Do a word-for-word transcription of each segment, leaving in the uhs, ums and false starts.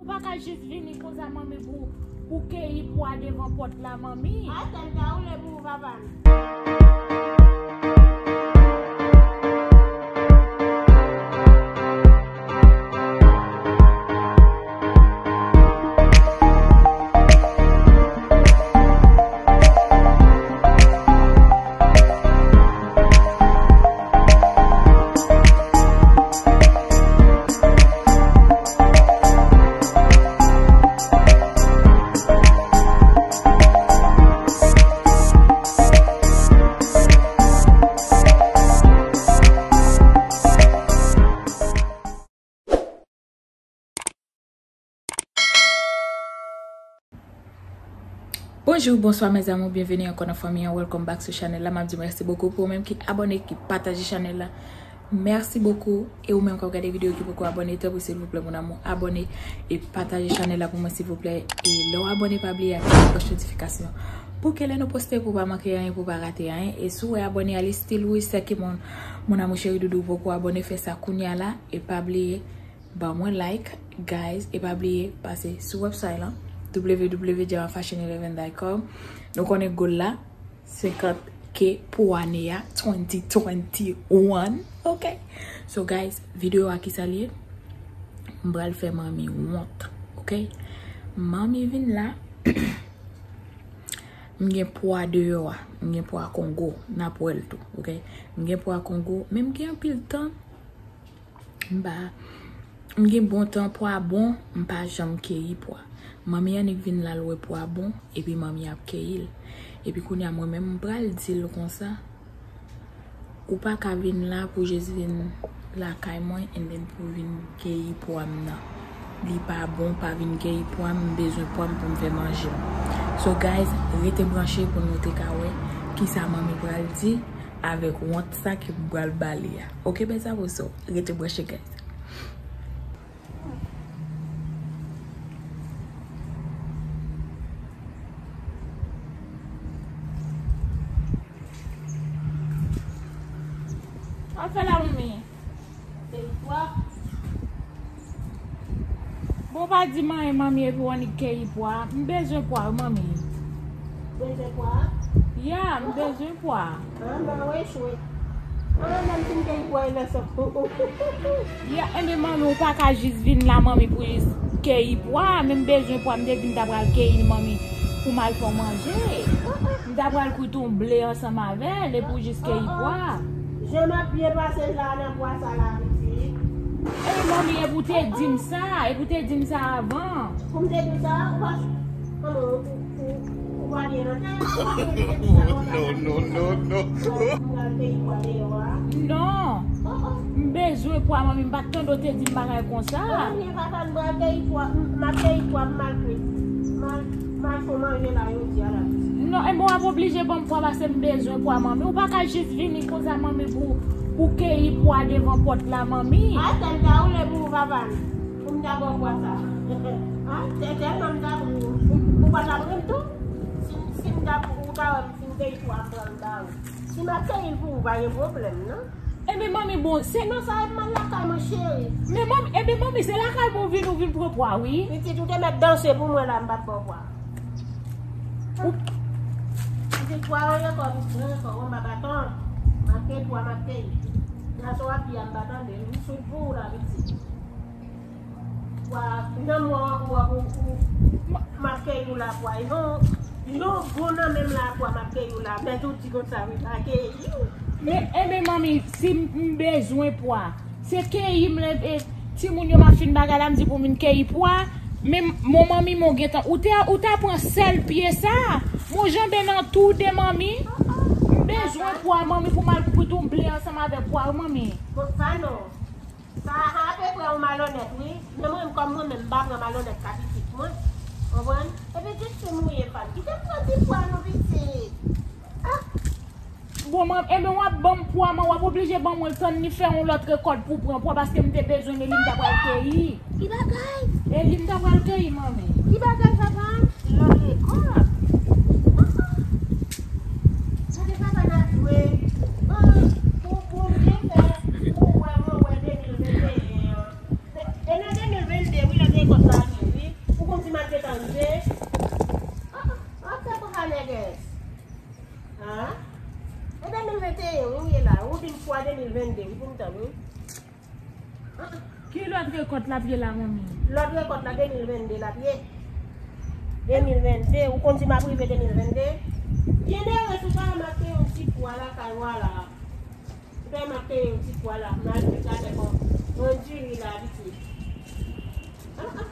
Ou pa ka jis vini konsa, manmi, pou, pou keyi pwa devan pòt la, manmi. Atè m ta woule pou ou, papa m. Bonjou, bonswa, mes amours, byenveni ankò nan fanmi an. Welcome back sou chanèl la. M ap di mèsi bokou pou ou menm ki abòne, ki pataje chanèl la. Mèsi bokou. E ou menm k ap gade videyo ki poko abòne, tanpri silvouplè, mon amour, abòne e pataje chanèl la pou mwen, silvouplè. E lè w abòne, pa bliye aktive klòch notifikasyon pou ke lè nou poste, pou pa manke anyen, pou pa rate anyen. E si w wè abòne a li still wouj, sè ke mon, mon amour chéri doudou poko abòne, fè sa kounya la. E pa bliye ban mwen like, guys, e pa bliye pase sou website lan, w w w dot diamond fashion eleven dot com. Nou konnen goal la, senkant K pou ane a, twenty twenty-one, ok? So, guys, videyo a kisa l ye? M pral fè manmi wont, ok? Manmi vin la, m gen pwa deyò a, m gen pwa Kongo, n ap wè l tou, ok? M gen pwa Kongo, men m gen anpil tan M pa, m gen bon tan pwa bon, m pa janm keyi pwa. Manmi annik vin la, l wè pwa bon, epi manmi ap keyi l. Epi kounye a, mwen menm, m pral di l konsa, ou pa ka vin la pou jis vin lakay mwen, and then pou vin keyi pwa m nan. Li pa bon, pa vin keyi pwa m, m bezwen pwa m pou m fè manje m. So, guys, rete branche pou nou te ka wè kisa manmi pral di avèk wont sa ke m pral ba li a. Ok, mes amours, so, rete branche, guys. Sa w fè la, manmi? Bon, pa di m anyen, manmi, epi w annik keyi pwa. M bezwen pwa, wi, manmi. Bezwen pwa? Ya, m bezwen pwa. An, ba w echwe. An, menm si m keyi pwa, e lè sa. Ya, enben, manmi, ou pa ka jis vin la, manmi, pou jis keyi pwa. Men m bezwen pwa, m te di m ta pral keyi l, manmi, pou m al fè w manje. M ta pral kwit yon ble ansanm avè l, epi w jis keyi pwa. Jan m ap byen pase la nan bwa sa la, pitit. Epi manmi, epi w te di m sa, epi w te di m sa avan. Pou m te di w sa, ou pa, kòman, ou, ou, ou pa byen nan tèt? Ou pa byen nan tèt sa konsa? No, no, no, no. Ou pral peyi bwa deyò a? Non. M bezwen pwa, manmi, m pa t tande w te di m bagay konsa. Manmi, papa, m pral keyi pwa, m, m ap keyi pwa, m al kwit. M al, m al fè manje la, yo di a la. Non, enben w ap oblije ban m pwa, paske m bezwen pwa, manmi. Ou pa ka jis vini konsa, manmi, pou, pou keyi pwa devan pòt la, manmi. Atè m ta woule pou ou, papa m. Pou m ta ba w pwa sa. Atè, tèlman m ta pou ou. Ou pa t ap ri m tou? Si, si m ta pou ou, ta wè m fin keyi pwa, m pran m ba ou. Si m ap keyi l pou ou, pa gen pwoblèm, non. Enben, manmi, bon, se... Non, sa e m al lakay mwen, cheri. Men, manmi, enben, manmi, se lakay mwen w vin, ou vin pran pwa, wi. Pitit, ou te mèt danse pou mwen la, m pa t ba w pwa. Ou... Pitit, pwa ranje kò, pitit, ranje kò, bon, m pa baton. M ap keyi pwa, m ap keyi. Gason ap di a, m pa tande, m sou pou ou la, pitit. Pwa, nan mwa w ap wè pou, pou, m ap keyi w la, pwa. Yon, yon bon nan menm la, pwa, m ap keyi w la. Mèt ou di konsa, wi, pa keyi w. Men, enben, manmi, si m, m bezwen pwa, se keyi m, e, timoun yo m ap fin bagay la, m di pou m vin keyi pwa. Men, mon manmi, mon gentan, ou te, ou ta pran sèl pye sa, mon janbe nan tou de, manmi. M bezwen pwa, manmi, pou m al kwit yon ble ansanm avèk pwa, wi, manmi. Bon, sa non. Sa a apepre yon malonèt, wi. Men mwen, kòm mwen menm, m pa pran malonèt ka pitit mwen. Konprann? Epi pitit fi m ou ye, fanm. Kite m pran ti pwa nou, pitit. Ah! Bon, man, enben w ap ban m pwa, man, w ap oblije ban mwen l, tann li fè yon lòt rekòt pou pran pwa, paske m te bezwen li, m ta pral keyi. Ki bagay? E li m ta pral keyi, manmi. Ki bagay, papa? Lòt rekòt? Ah, ah. Gade papa n ap jwe. Ah, pou, pou byen fè, pou wè mwen wè de mil venteyen an. E nan de mil vennde, wi, lè rekòt la vini. Vennde, wi, pou m tann, wi. Ki lòt rekòt l ap ye la, manmi? Lòt rekòt la, de mil vennde l ap ye. De mil vennde, ou konn si m ap rive de mil vennde? Gen de rès ou pa remakte yon ti pwa lakay ou a la. Ou pa remakte yon ti pwa la, m al pika avèk yon, yon diri la, piti. Ah, ah.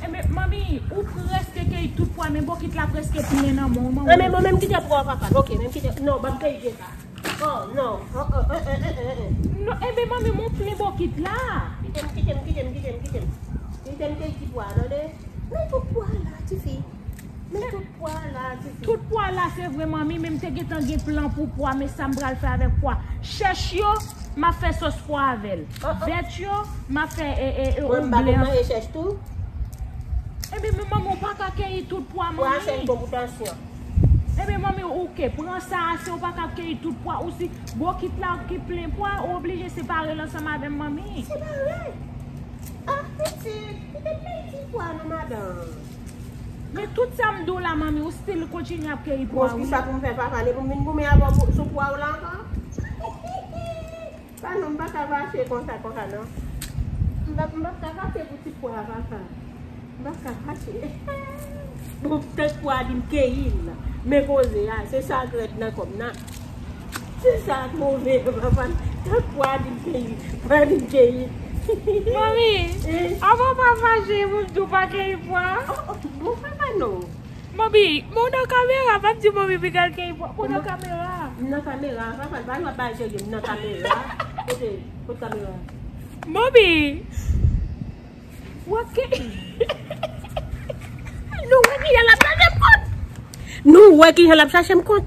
Ebyen, manmi, ou prèske keyi tout pwa, men bokit la prèske plen nan men w, manmi. Enben, bon, menm kite pwa w, papa. Ok, menm kite. Non, ban m keyi vye sa. Oh, non. Oh, oh, eh, eh, eh, eh, eh. Non, enben, manmi, men w plen bokit la. Kite m, kite m, kite m, kite m, kite m. Kite m keyi ti pwa, tande? Men tout pwa la, tifi. Men tout pwa la, tifi. Tout pwa la, se vre, manmi, men m te gentan gen plan pou pwa, men sa m pral fè avèk pwa. Chèch yo, m ap fè sòs pwa avè l. Oh, oh. Vèt yo, m ap fè, e, e, e, oublen. Mwen, m pa konn manje chèch tou. Ebyen, men manmi, ou pa ka keyi tout pwa, manmi. Pwa chèch bon pou tansyon. Ebyen, manmi, ok, pran sa a, si ou pa ka keyi tout pwa, ou si bokit la ki plen pwa, ou oblije separe l ansanm avè m, manmi. Separe? Ah, pitit, kite m keyi ti pwa non, madanm. Men tout sa m di w la, manmi, ou still kontinye ap keyi pwa, wi. Bon, kisa pou m fè, papa? Li pou m vin goumen avè w sou pwa w la ankò? Pa non, m pa ka fache konsa, konsa, non. M pa, m pa ka fache pou ti pwa, papa. M pa ka fache. Bon, tank pwa di m keyi l. Men koze a, se sa k rèd nan kò m nan. Se sa k move, papa. Tank pwa di m keyi, pwa di m keyi. Manmi, eh? Avan w pa fache, pou m di w pa keyi pwa. Oh, oh, bon, papa, non. Manmi, men w nan kamera, pa di manmi Miguel ke li pran, ou nan kamera. M nan kamera, papa, pa jwe bay serye, m nan kamera. Kote, kote kamera? Manmi! Ou ap ke... Nou wè kijan l ap chache m kont. Nou wè kijan l ap chache m kont.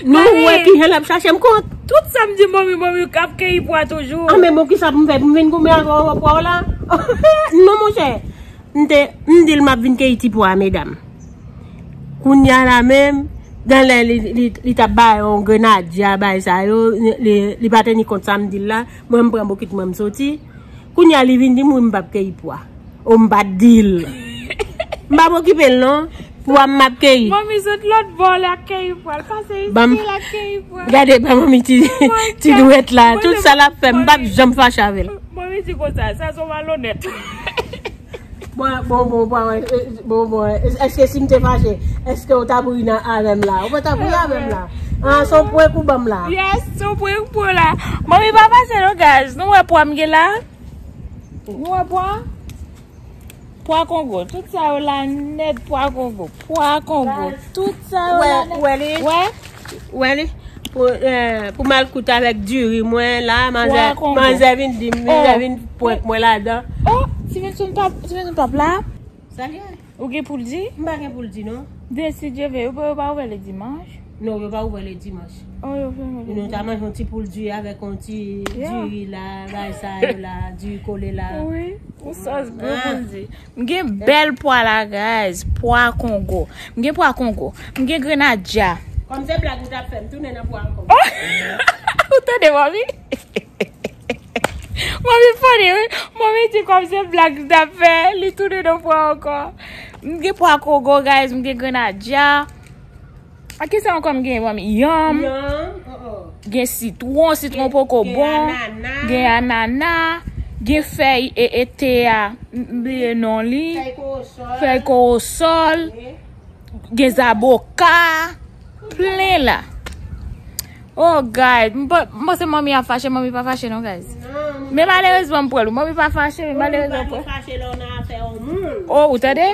Nou wè kijan l ap chache m kont. Tout sa m di manmi, manmi k ap keyi pwa toujou. Ah, men bon, kisa pou m fè? Pou m vin goumen avè w, avè w la? Non, monchè. M te, m di l m ap vin keyi ti pwa, medam. Kounye a la menm, genlè li, li, li t ap bay yon grenadya, bay sa yo, li, li, li pa teni kont sa m di l la. Mwen, m pran bokit mwen, m soti. Kounye a, li vin di m, wi, m p ap keyi pwa. O, m pa t di l. M p ap okipe l, non. Pwa m ap keyi. Manmi sot lòt bò, l ap keyi pwa. L pase isi, l ap keyi pwa. Gade, pa manmi ti, ti dwèt la. Tout sa l ap fè, m p ap janm fache avè l. Manmi di konsa, sa se yon malonèt. Bon, bon, bon, bon, eh, bon, bon, eh, èske si m te fache, èske w t ap ri nan avè m la? Ou pa t ap ri avè m la? Ah, se yon prank ou ban m la? Yes, se yon prank pou la. Manmi pa fache non, guys. Nou wè pwa m gen la? Nou wè pwa? Pwa Kongo. Tout sa yo la nèt pwa Kongo. Pwa Kongo. Tout sa yo la nèt. Wè, wè li? Wè? Wè li? Pou, eh, pou m al koute avèk diri mwen la, manzè, manzè vin di m, manzè vin prank mwen ladan. Oh, ti vin sou top, ti vin sou top la. Sa l ye? Ou gen pou l di? M pa gen pou l di, non. De si Dye ve, yo pa, yo pa ouvè le dimanch. Non, yo pa ouvè le dimanch. Oh, yo fèmen le dimanch. Nou ta manje yon ti poul di avèk yon ti diri la, bay sa yo la, diri kole la. Wi, yon sòs gwo pou l di. M gen bèl pwa la, guys. Pwa Kongo. M gen pwa Kongo. M gen grenadya. Kòm se blag ou t ap fè, m tounen nan pwa ankò. Ou tande, manmi? Manmi funny, wi. Manmi di kòm se blag li t ap fè, li tounen nan pwa ankò. M gen pwa Kongo, guys. M gen grenadya. A ki sa ankò m gen, manmi? Yanm. Yanm, oh, oh. Gen sitwon, sitwon poko bon. Gen anana. Gen anana. Gen fèy e, e te a. M, m bliye non li. Fèy kowosòl. Fèy kowosòl. Wi. Gen zaboka. Plen la. Oh, guys. M pa, m panse manmi ap fache, manmi pa fache non, guys. Men malerezman m pran l. Manmi pa fache, men malerezman m pran l. Ou pa dwe fache lè w nan afè yon moun. Oh, ou tande?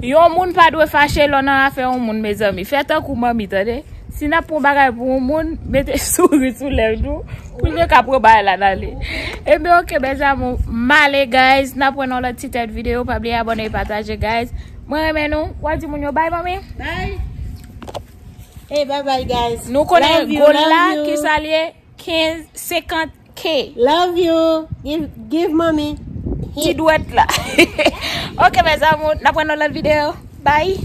Yon moun pa dwe fache lè w nan afè yon moun, mezanmi. Fè tankou manmi, tande? Si n ap pran bagay pou yon moun, mete souri sou lèv nou. Pou nou ka pran bagay la nan li. Ebyen, ok, mes amours. M ale, guys. N ap wè nan lòt ti tèt videyo. Pa bliye abòne e pataje, guys. Mwen renmen nou. W a di moun yo bye, manmi? Bye. Hey, bye bye, guys. Nou konnen goal la, ki sa l ye? Kenz, senkant K. Love you. Give, give mommy. Ti dwèt la. Ok, mes amours, n ap wè nan lòt videyo. Bye.